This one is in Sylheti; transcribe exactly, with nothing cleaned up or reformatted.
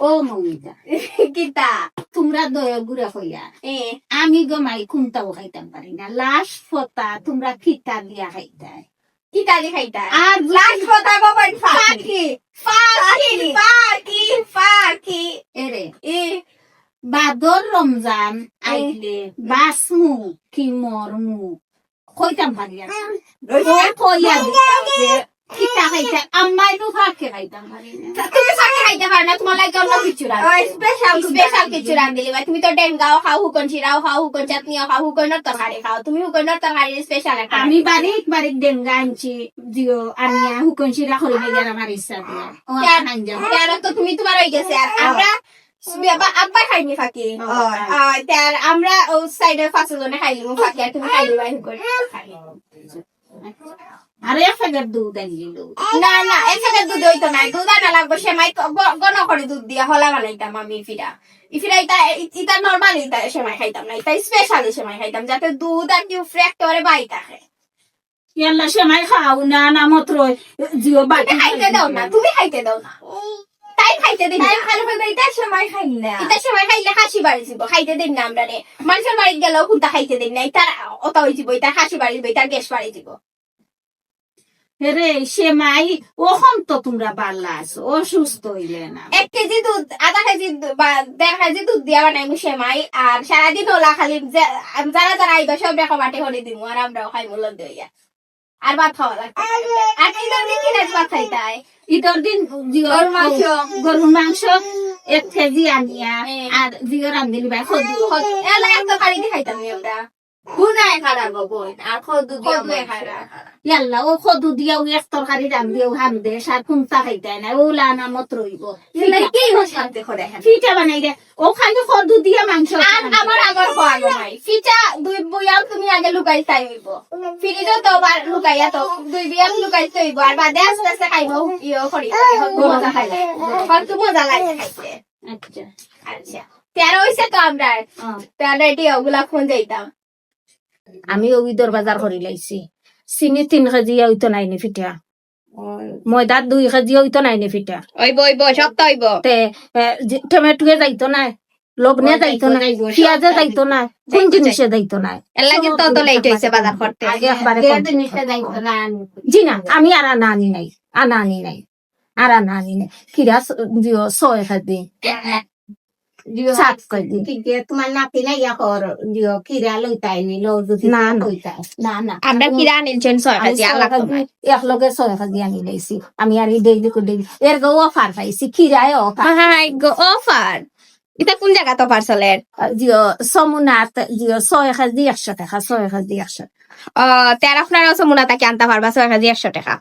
ও মমিতা, কিতা? তোমরা দয়া গুরে কইয়া, এ। আমি গো মাই কুন্তাও খাইতাম পারি না। লাশ ফতা তোমরা কিতা দিয়া খাইতায়? কিতা দি খাইতায়? আর লাশ ফতা গো বইন ফাকি। ফাকি, ফাকি, ফাকি। এরে। এ। বাদর রমজান এ। আইলে বাঁচমু কি মরমু কইতাম পারি না। ও কইয়া দিতা যে কিতা খাইতা, আম্মাই নু ফাকে খাইতাম পারি না। তুমি ফাকে খাইতা পারো না, তোমার লাগি অন্য কিছু রান্ধি। ও, special special কিছু রান্ধিলি ভাই। তুমি তো ডেঙ্গাও খাও, হুকন শিরাও খাও, হুকন চাটনিও খাও, হুকনর তরকারি খাও। তুমি হুকনর তরকারি special একটা আমি বারিক বারিক ডেঙ্গা আনছি, দিও আনিয়া হুকন শিরা করি না গেরা আমার ইচ্ছা দিয়া। ও, কেন? আনজাম। কেন তো তুমি তোমার হয়ে গেছে, আর আমরা আব্বা, আব্বা খাইনি ফাকি। ও, আহ, তার আমরা ও সাইডে পাঁচ জনে খাইলিমু ফাকি, আর তুমি খাইলি ভাই হুকন। আরে এক প্যাকেট দুধ আনিয়ে দেও। না, না, এক প্যাকেট দুধ হইতো না, দুধ আনা লাগবো, সেমাই ক-, গ-, ঘন করে দুধ দিয়া হলা বানাইতাম আমি ফিরা। ই ফিরা ইটা, ই-, ইটা normal ইটা সেমাই খাইতাম না, ইটা special সেমাই খাইতাম, যাতে দুধ আর কি উপরে একেবারে বাই থাকে। ইয়াল্লা, সেমাই খাও না, না মত্রই, জিও বাটি তুমি খাইতে দাও না, তুমি খাইতে দাও না। তাই খাইতে দিন না। তাই খালি কইবে, "ইটা সেমাই খাই না।" ইটা সেমাই খাইলে খাসি বাড়ি দিব, খাইতে দিন না আমরা রে। মানুষের বাড়িত গেলেও কুন্তা খাইতে দিন না, ইটার অতা হয়ে দিব, ইটার খাসি বাড়ি দিব, ইটার গ্যাস বাড়ি দিব। হে রে, সেমাই, অখন তো তোমরা বালা আছো, অসুস্থ হইলে না। এক কেজি দুধ, আধা কেজি দু-, বা দেড় কেজি দুধ দিয়া বানাইমু সেমাই, আর সারাদিন ওলা খালি যে, যারা যারা আইবা সব রেখো বাটি করে দিমু, আর আমরাও খাইমু লগে হইয়া। আর ভাত খাওয়া লাগবে। আর ঈদর দিন কি রাইত ভাত খাইতায়? ঈদর দিন জিও গরুর মাংস। গরুর মাংস এক কেজি আনিয়া, হ্যাঁ। আর জিও রান্ধিলি ভাই কদু। কদু। এলা এক তরকারি দি খাইতাম নি আমরা। গুনায় খারাপ হবো, আর কদু দিয়া কদু মাংস। খারাপ। ইয়াল্লা, ও কদু দিয়া ও এক তরকারি রান্ধিও হাম দে, সার কুন্তা খাইতায় না, ও লানা মত রইব। এলা কি হো শান্তি করে এখানে? পিঠা বানাই দে। ও খালি কদু দিয়া মাংস আর খায়। আমার আগর খোয়া গো নাই। ফিটা দুই বয়াম তুমি আগে লুকাই চাই হইব। ফ্রিজও তো আবার লুকাইয়া তো, দুই বয়াম লুকাইতে হইব। আর বাদে আস্তে আস্তে খাইব, ইয়েও করি। কত মজা খাইলে। কত মজা লাগে খাইতে। আচ্ছা। আচ্ছা। তেরো হইছে তো আমরা। হ্যাঁ। তেরো রেডি ওগুলা কোন যাইতাম? আমি ওই দর বাজার করি লাইছি। চিনি তিন কেজি হইতো নাইনি ফিটা। ওই। ময়দা দুই কেজি হইতো নাইনি ফিটা। হইব, হইব, শক্ত হইব। তে, এ, যে, টমেটোয়ে যাইতো না, লবণে ওই যাইতো যাইতো, না, যাইতো, পিঁয়াজে শক্ত যাইতো না, কোন যাইতো, জিনিসে যাইতো। যাইতো না? এর লাগি তো অত লেট হইছে বাজার করতে। আগে একবারে যে কম। জিনিসে যাইতো না। জি না, আমি আর আনা আনি নাই, আনা আনি নাই, আর আনা আনি নাই। কিরা স-, দিও, ছয় কেজি। জিও, সাত কেজি। ঠিক আছে, তোমার নাতি না ইয়া কর, জিও, কিরা লইতাই নি, লো যদি না, না। কইতাই। না, না। আমরা কিরা আনিলছেন ছয় আমি কেজি, ছয় আলাদা কেজি, নাই। এক লগে ছয় কেজি আনি লাইছি। আমি আর এই ডেইলি কো ডেইলি। এর গো অফার পাইছি, কিরায় অফার। হাই গো, অফার। এটা কোন জায়গাত অফার চলের? জিও, সমুনাত, জিও, ছয় কেজি একশো টাকা, ছয় কেজি একশো। ও, তে আর আপনারাও সমুনা থাকি আনতা পারবা ছয় কেজি একশো টাকা।